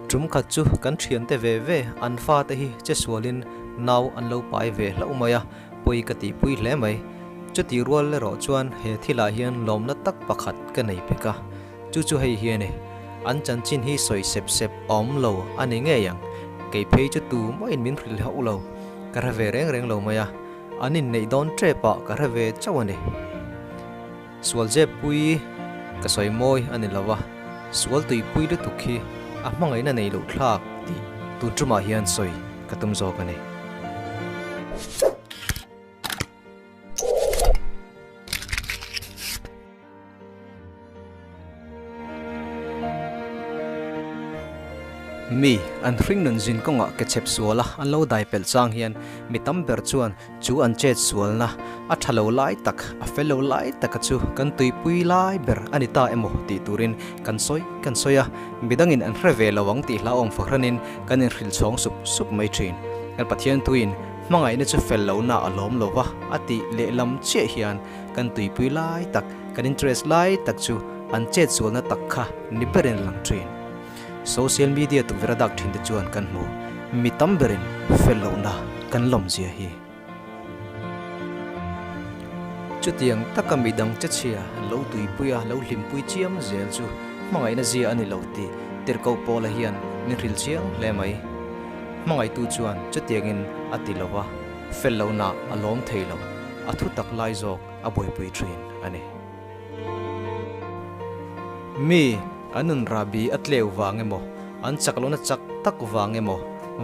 Tum khat chu kan thiante ve ve an fate hi che sualin nau an lo pai ve hlauh mai a, pawi ka tihpui hle mai. Chutih rual erawh chuan he thilah hian lawmna tak pakhat ka nei pek a, chu chu hei hi a ni. An chanchin hi sawi sep sep a awm lo a ni ngei ang, kei phei chu tu mahin min hrilh hauh lo, ka hre ve reng reng lo mai a, an inneih dawn tep ah ka hre ve chauh a ni. Sual zep pui ka sawi mawi a ni lo a, sual tuipui lutuk hi a hmangaihna nei loh thlak tih tun tumah hian sawi ka tum zawk a ni. Mi an hring nun zin kawngah ke chhep suala an lo dai pelh chang hian mi tam ber chuan chu an chet sualna a tha lo lai tak, a fel lo lai taka chu kan tuipui lai ber a ni ta emaw tih turin kan sawi kan sawi a, midangin an hre ve lo ang tih hlauhawm fahranin kan inhrilh chhawng sup sup mai thin. Kan Pathian thuin hmangaihna chu fel lohna a lawm lo va a tih lehlam chiah hian kan tuipui lai tak, kan interest lai tak chu an chet sualna tak kha ni berin a lang thin. Social media tukverh a dak thin te chuan kan hmu mi tam berin fel lohna kan lawmzia hi. Chutiang taka mi dang che chhia lo tuipui a lo hlimpui chiam zel chu hmangaihna zia a ni lo tih tirhkoh Paula hian min hrilh chiang hle mai. Hmangaihtu chuan chutiangin a ti lo va, fel lohna a lawm thei lo, a thu tak lai zawk a buaipui thin a ni. Mi an nun rahbi a tleu vang emaw, an chak lohna chak tak vang emaw,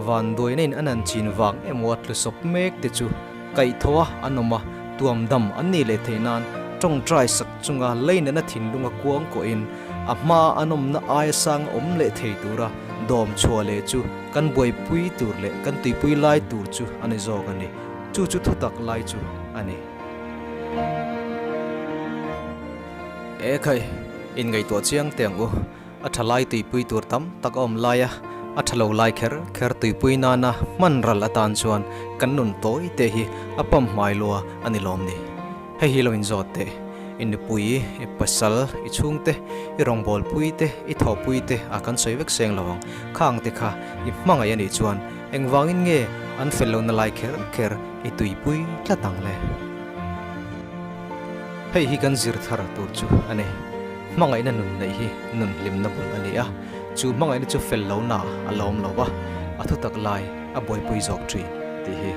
vanduaina in an han chin vang emaw a tlusawp mek te chu kaihthawh a an awm a, tuam dam an nih leh theih nan tawngtai sak chunga leinana thinlunga kuang kawhin a hma an awmna aia sang a awm leh thei tura dawm chhuah leh chu kan buaipui tur leh kan tuipui lai tur chu a ni zawk a ni. Chu chu thutak lai chu a ni. E khai, in ngaihtuah chiang teh ang u. A tha lai tuipui tur tam tak a awm lai a, a tha lo lai kher kher tuipui nana hman ral atan chuan kan nun tawi te hi a pam hmai lua a ni lawm ni. Hei hi lo inzawt teh, i nupui, i pasal, i chhungte, i rawngbawlpui te, i thawhpui te a kan sawi vek seng lo ang. Khang te kha i hmangaih a nih chuan engvangin nge an fel lohna lai kher kher i tuipui tlat ang le? Hei hi kan zir thar tur chu a ni. Hmangaihna nun neih hi nun hlimna bul a ni a, chu hmangaihna chu fel lohna a lawm lo va, a thutak lai a buaipui zawk thin tih hi.